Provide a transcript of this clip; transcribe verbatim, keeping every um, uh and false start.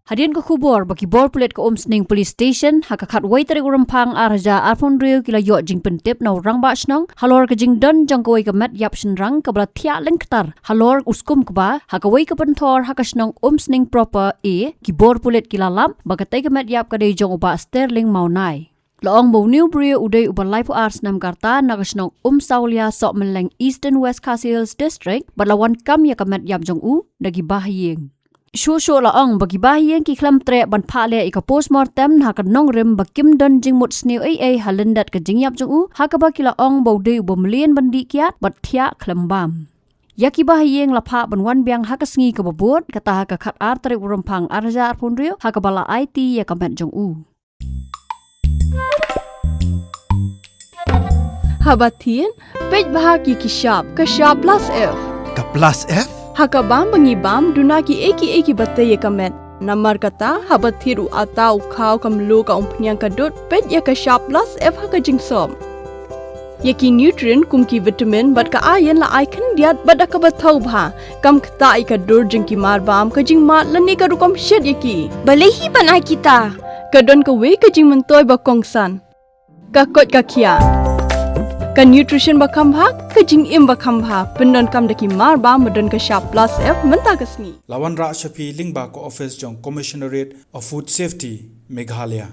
Hadien ka khubor ba ki bor pulit ka Umsning Police Station ha ka khatwei tarik u Rymphang ar hajar arphew hynriew ki la ïoh jingpyntip na u rangbah shnong halor ka jingdon jong kawei ka met ïap shynrang kaba la thiah lyngktar halor u skum kba ha kawei ka pynthor ha ka shnong Umsning proper. Ki bor pulit ki la lap ba katei ka met ïap ka dei jong u Bah Sterling Mawnai. La ong ba une u briew u dei uba laiphew ar snem ka rta na ka shnong Umsawlia, Sohmylleng, Eastern West Khasi Hills District, bad la wan kam ïa ka met ïap jong u na ki bahaïing. Shuh shuh la ong ba ki bahaïing ki khlem treh ban phah leh ïa ka postmortem na ka nongrim ba kim don jingmut sniew ei ei ha lyndet ka jingïap jong u, ha kaba ki la ong ba u dei uba mlien ban dih kiad bad thiah khlem bam. Ïa ki bahaïing la phah ban wan biang ha ka sngi kaba bud, kata ha ka khatar tarik u Rymphang ar hajar arphew hynriew, ha kaba la aiti ïa ka met jong u. Haba thied, peit bha ki ki shap, ka shap plus F. Ka plus F? Ha ka bam ba ngi bam, duna ki ei ki ei kiba tei ïa ka met. Namar kata, haba thied u atta, u khaw, ka mluh, ka umphniang, ka dud, peit ïa ka shap plus F ha ka jingsop. Ïa ki nutrient kum ki vitamin bad ka iron la ai khyndiat bad da kaba thaw bha. Kam ktah ïa ka dur jong ki marbam, ka jingmad lane ka rukom shet ïa ki. Balei hi ban ai kita? Ka don kawei ka jingmyntoi ba kongsan. Ka koit ka khiah. Ka nutrition ba kham bha, ka jingim ba kham bha. Pyndonkam da ki marbam ba don ka shap plus F mynta ka sngi. La wanrah sha phi lyngba ka office jong Commissionerate of Food Safety, Meghalaya.